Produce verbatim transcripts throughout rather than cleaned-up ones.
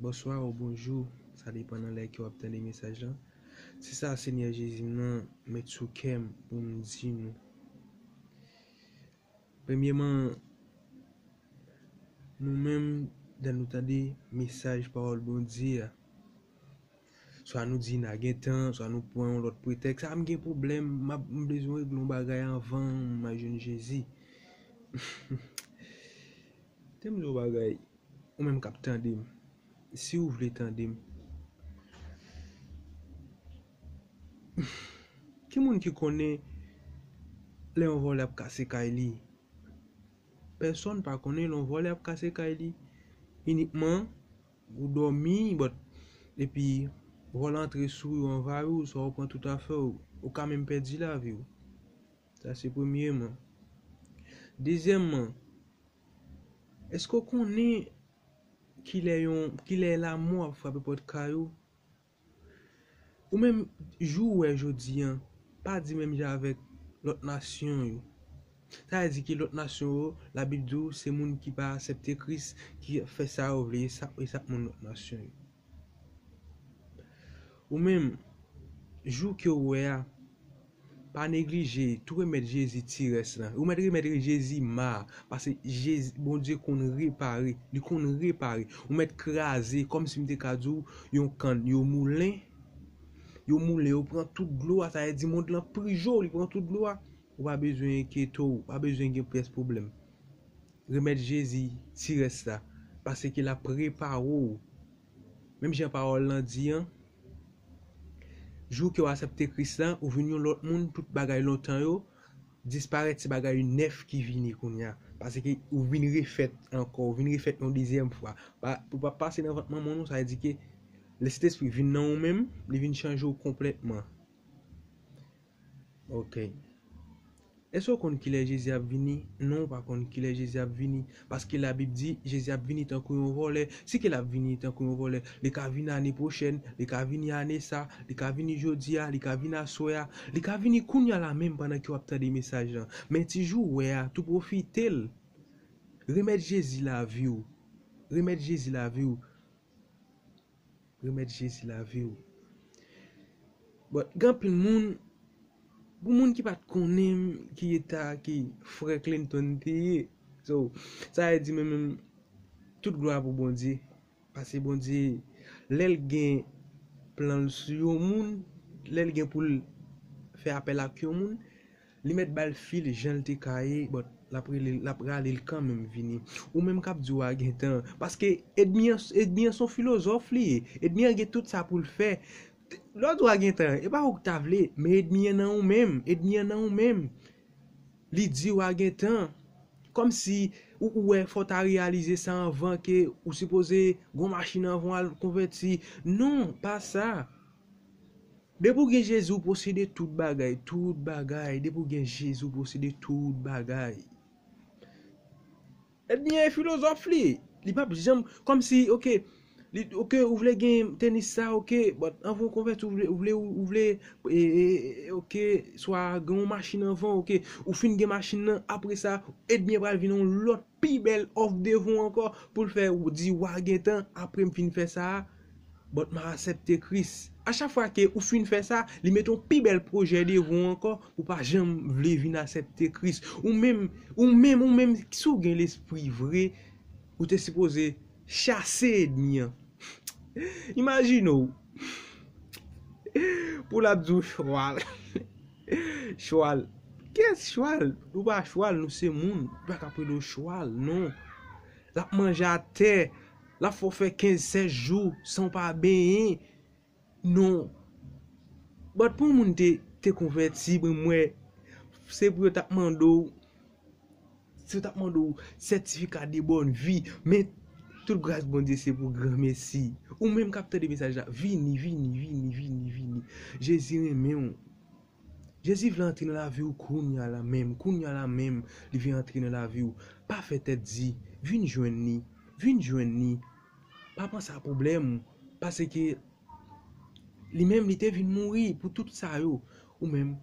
Bonswa ou bonjou, sa depann nan lè ke w ap tande mesaj lan. Se sa Senyè Jezi m nan met sou kè m pou m di nou. Premyeman, nou menm, lè nou tande mesaj pawòl Bondye a, swa nou di n a gen tan, swa nou pran yon lòt pretèks. A, m gen pwoblèm, m ap, m bezwen regle yon bagay anvan m al jwenn Jezi. Tande m di yon bagay, ou menm k ap tande m, si w vle tande m. Ki moun ki konnen lè yon vòlè ap kase kay li? Pèsonn pa konnen lè yon vòlè ap kase kay li. Inikman, ou dòmi, but, epi vòlè antre sou ou, anvayi w, swa ou pran tout afè w, ou ka menm pèdi lavi w. Sa se premyeman. Dezyèmman, èske w konnen kilè yon, kilè lanmò ap frape pòt kay ou? Ou menm, jou ou wè jodi an, pa di menm jan avèk lòt nasyon yo. Sa vle di ke lòt nasyon yo, Labib di w, se moun ki pa aksepte Kris, ki fè sa yo vle, e sa, e sa moun lòt nasyon yo. Ou menm, jou ke w wè a, pa neglije, tou remèt Jezi ti rès lan. Ou mèt remèt Jezi ma, paske Jezi, Bondye konn repare, li konn repare. Ou mèt kraze, kòmsi m te ka di w, yon kann, yon moulen, yon moulen, yo pran tout dlo a, sa vle di mond lan pi jo, li pran tout dlo a. Ou pa bezwen enkyete w, ou pa bezwen gen pyès pwoblèm. Remèt Jezi ti rès la, paske l ap repare w. Menm jan pawòl lan di an, jou ke w aksepte Kris lan, ou vin yon lòt moun, tout bagay lontan yo disparèt, se bagay nèf ki vini kounye a. Paske ou vin refèt ankò, ou vin refèt yon dezyèm fwa. Pa, ou pa pase nan vant manman w, sa vle di ke Lespri vin nan ou menm, li vin chanje w konplètman. Ok. Èske w konn kilè Jezi ap vini? Non, ou pa konn kilè Jezi ap vini. Paske Labib di, Jezi ap vini tankou yon vòlè. Si ke l ap vini tankou yon vòlè, li ka vini ane pwochèn, li ka vini ane sa, li ka vini jodi a, li ka vini aswè a, li ka vini kounye a la menm pandan ke w ap tande mesaj lan. Men ti jou w wè a, tou pwofite l. Remèt Jezi lavi w. Remèt Jezi lavi w. Remèt Jezi lavi w. But, gen anpil moun, pou moun ki pa t konnen m, ki eta ke frè Clinton te ye. So, sa vle di menm, menm, tout glwa pou Bondye. Paske Bondye, lè l gen plan l sou yon moun, lè l gen pou l fè apèl ak yon moun, li mèt ba l fil jan l te ka ye, but l ap rele, l ap rale l kanmenm vini. Ou menm k ap di w a gen tan. Paske ènmi an, ènmi an se yon filozòf li ye. Ènmi an gen tout sa pou l fè. Lè w di w a gen tan, e pa ou k ta vle, men ènmi an nan ou menm. Ènmi an nan ou menm. Li di w a gen tan. Kòmsi ou, ou wè fò w ta reyalize sa anvan ke ou sipoze gon machin anvan w al konvèti. Non, pa sa. Depi w gen Jezi, ou posede tout bagay, tout bagay. Depi w gen Jezi, ou posede tout bagay. Ènmi an e filozòf li. Li p ap janm, kòmsi, ok, li, ok, ou vle gen tenis sa, ok, but anvan w konvèti, ou vle, ou vle, ou vle, e, e, e, ok, swa gen yon machin anvan, ok, ou fin gen machin nan, apre sa, ènmi an pral vin yon lòt pi bèl òf devan w ankò pou l fè w di w a gen tan, apre m fin fè sa a, but m a aksepte Kris. A chak fwa ke ou fin fè sa, li mete yon pi bèl pwojè devan w ankò pou w pa janm vle vin aksepte Kris. Ou menm, ou menm, ou menm, si w gen lespri vre, ou te sipoze chase ènmi an. Imajine w, pou l ap di w chwal. Chwal. Kiyès chwal? Nou pa chwal, nou se moun. Nou pa ka rele w chwal, non. L ap manje atè. L ap fè w fè kenz, sèz jou san w pa benyen. Non. But pou yon moun te, te konvèti, mwen, mwen, se pou yo t ap mande w, si yo t ap mande w sètifika de bòn vi, men tout gras Bondye se pou granmesi. Ou menm k ap tande mesaj la, vini, vini, vini, vini, vini. Jezi renmen w. Jezi vle antre nan lavi w kounye a la menm, kounye a la menm, li vle antre nan lavi w. Pa fè tèt di, vin jwenn li, vin jwenn li. Pa pran sa pwoblèm, paske li menm, li te vin mouri pou tout sa yo. Ou menm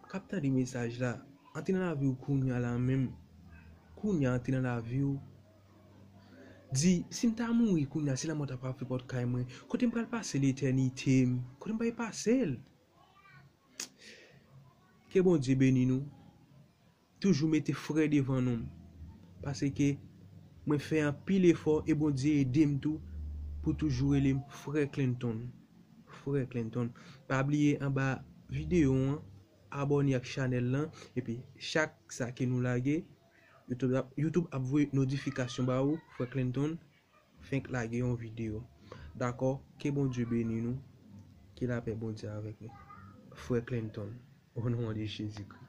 k ap tande mesaj la, antre nan lavi w kounye a la menm. Kounye a antre nan lavi w. Di, si m ta mouri kounye a, se lanmò ta pral frape pòt kay mwen. Kote m pral pase letènite m? Kote m pral pase l? Ke Bondye beni nou. Toujou mete frè devan non m. Paske mwen fè anpil efò e Bondye ede m tou pou toujou rele m frè Clinton. Frè Clinton. Pa bliye anba videyo an, abòne ak chanèl lan, epi chak sa ke nou lage, YouTube ap, YouTube ap voye notifikasyon ba ou, frè Clinton fenk lage yon videyo. Dakò, ke Bondye beni nou, ke lapè Bondye avèk nou. Frè Clinton, o non de Jezikri.